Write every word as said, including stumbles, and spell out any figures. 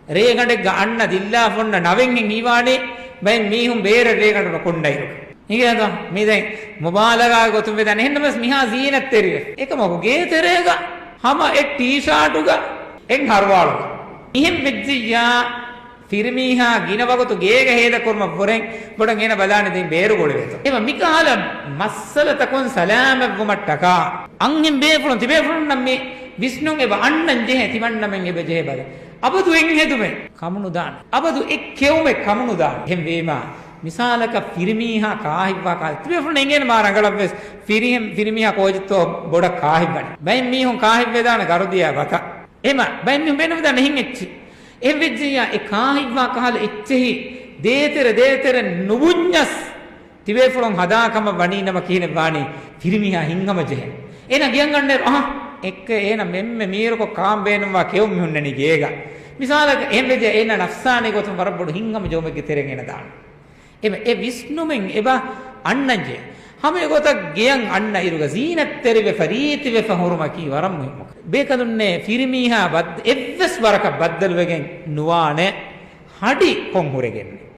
ރޭގަނޑެއްގަ އަންނަ ދިއްލާފަ އޮންނަ ނަވެންހެން ހީވާނީ ބައެއް މީހުން ބޭރަށް ރޭގަނޑު ކޮންޑައިރު. ހިނގޭތަ؟ މި ދެން މުބާލަގާ ގޮތުން ވެދާނެ. އެހެންނަމަވެސް މިހާ ޒީނަތްތެރިވެ. އެކަމަކު ގޭތެރޭގަ ހަމަ އެއް ޓީޝާޓުގަ އެއް ހަރުވާޅުގަ. އެހެން ވެއްޖިއްޔާ ފިރިމީހާ ގިނަ ވަގުތު ގޭގަ ހޭދަކުރުމަށްވުރެން ބޮޑަށް އޭނަ ބަލާނެ ދެން ބޭރު ގޮޅިވޭތޯ. އެބަ މިކަހަލަ މައްސަލަތަކުން ސަލާމަތްވުމަށްޓަކާ އަންހެން ބޭފުޅުން ތިބޭފުޅުންނަށް މި ވިސްނުން އެބަ އަންނަން ޖެހޭ، ތިމަންނަމެން އެބަ ޖެހޭ ބަލަ. އަބަދު އެއް ހެދުމެއް ކަމުނުދާނެ. އަބަދު އެއް ކެއުމެއް ކަމުނުދާނެ. އެހެންވީމާ، މިސާލަކަށް ފިރިމީހާ ކާހިއްވާ ކާލެ ތިބޭފުޅުން އެނގޭނެ މާ ރަނގަޅަށްވެސް ފިރިހެން، ފިރިމީހާ ކޯޗެއްތޯ ބޮޑަށް ކާހިއްވަނީ. ބައެއް މީހުން ކާހިއްވެދާނެ ގަރުދިޔާ ބަތަށް. އެމަ، ބައެއް މީހުން ބޭނުންވެދާނެ އެހެން އެއްޗެއް. އެހެން ވެއްޖިއްޔާ އެ ކާހިއްވާ ކަހަލަ އެއްޗެހި ދޭތެރެ ދޭތެރެ ނުބުންޏަސް ތިބޭފުޅުން ހަދާ ކަމަށް ވަނީ ނަމަ ކިހިނެއް ވާނީ؟ ފިރިމީހާ ހިތްހަމަޖެހޭ. އޭނަ ގެއަށް އަންނައިރު، އަހަ، އެއްކަ އޭނަ މެންމެ މީރުކޮށް ކާން ބޭނުންވާ ކެއުން މި ހުންނަނީ ގޭގަ. މިސާލަކަށް އެހެން ވެއްޖެ އޭނަ ނަފްސާނީ ގޮތުން ވަރަށް ބޮޑު ހިތްހަމަޖެހުމެއްގެ ތެރެއިން އޭނަ ދާން. އެ، އެ ވިސްނުމެއް އެބަ އަންނަންޖެ. ހަމަ އެގޮތަށް ގެއަށް އަންނަ އިރުގަ ޒީނަތްތެރިވެފަ، ރީތިވެފަ ހުރުމަކީ ވަރަށް މުހިއްމު. ބޭކަލުންނޭ ފިރިމީހާ ބައްދ-، އެއްވެސް ވަރަކަށް ބައްދަލުވެގެން ނުވާނެ ހަޑި ކޮން ހުރެގެން.